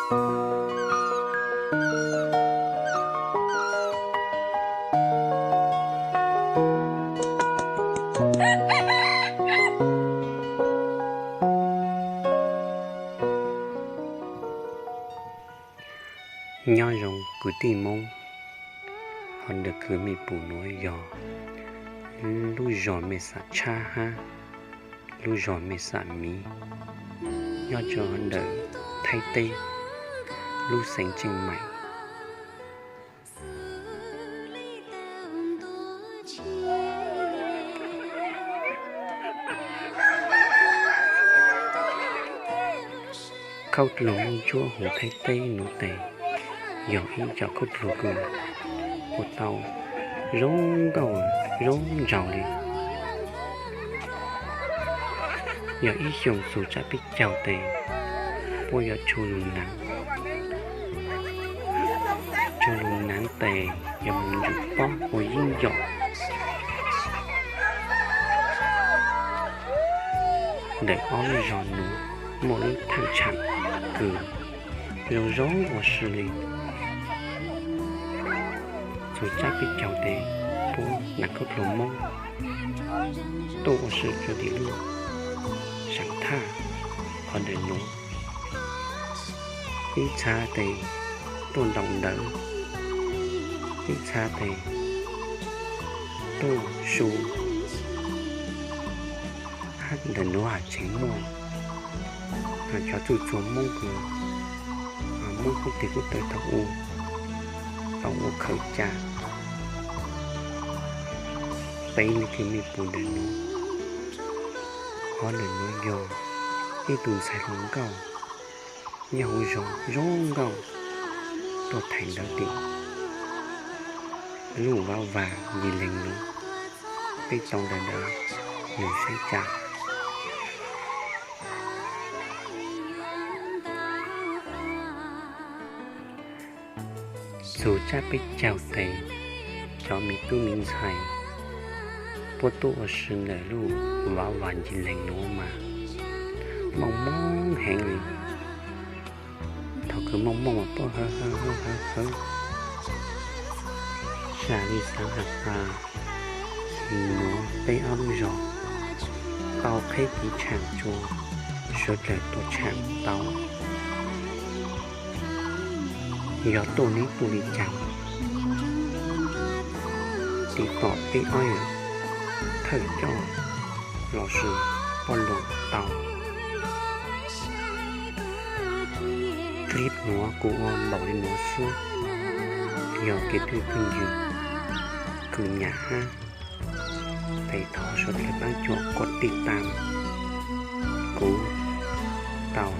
Nyob zoo kwv tij Hmoob, hov ntawm kuv mej pum nuav yog lub zog Mej Xam Tshab hab lub zog Mej Xam Miv, nyob rua ntawm Thaib teb, lub xeev Tseej Maim. Khaub dluag Moob Ntsuab huv Thaib teb nuav tes yog ib co khaub dluag kws ua tau zoo nkauj zoo nraug le. Yog ib xyoos txug tsab peb caug tes puab yuav tshu lug naav, tshu lug naav tes yog moog ntsug pob ua yeeb yom. Ntawm ob lub zog nuav muaj lub thaaj tshaam kws zoo zoo ua si le. Txug tsab peb caug tes puab naav khaub dluag Moob tuaj ua si rua tim lub saam thaj hov ntawm nuav. Ib txha tes tuaj ntaus ntawv, ib txha tes tuaj su, hab ntawm nuav has tseem muaj cov txuj txuag Moob kws Moob kuj tig kuj taw thaum u tau ua khaws ca. Peb le kws mej pum ntawm nuav, hov ntawm nuav yog ib tug ntxhais hluas nkauj nyob huv zog zoo nkauj tuaj thaij ntawv tim lub vav vas Yis Lees nuav. Peb tau ntawv ntawd nug saib ca. Txug tsab peb caug tes, cov me tub me ntxhais puab tuaj ua si ntawm lub vav vas Yis Lees nuav mas mooj mooj heev le. Thaum kws mooj mooj mas puab hawb hawb hawb hawb hawb, sam le xaav has tas nuav peb ob lub zog tau qheb kev tshaam tsua, suav dlawg tuaj tshaam tau. Yog tuaj neb tuaj le caag, tiv tom peb ob yawm thawj coj los sis poj luam tau. Clip nuav kuv ua npaum le nuav xwb, yog kev twj phooj ywg kws nyam hab tes thov suav dlawg paab cuam kov tij taam kuv tau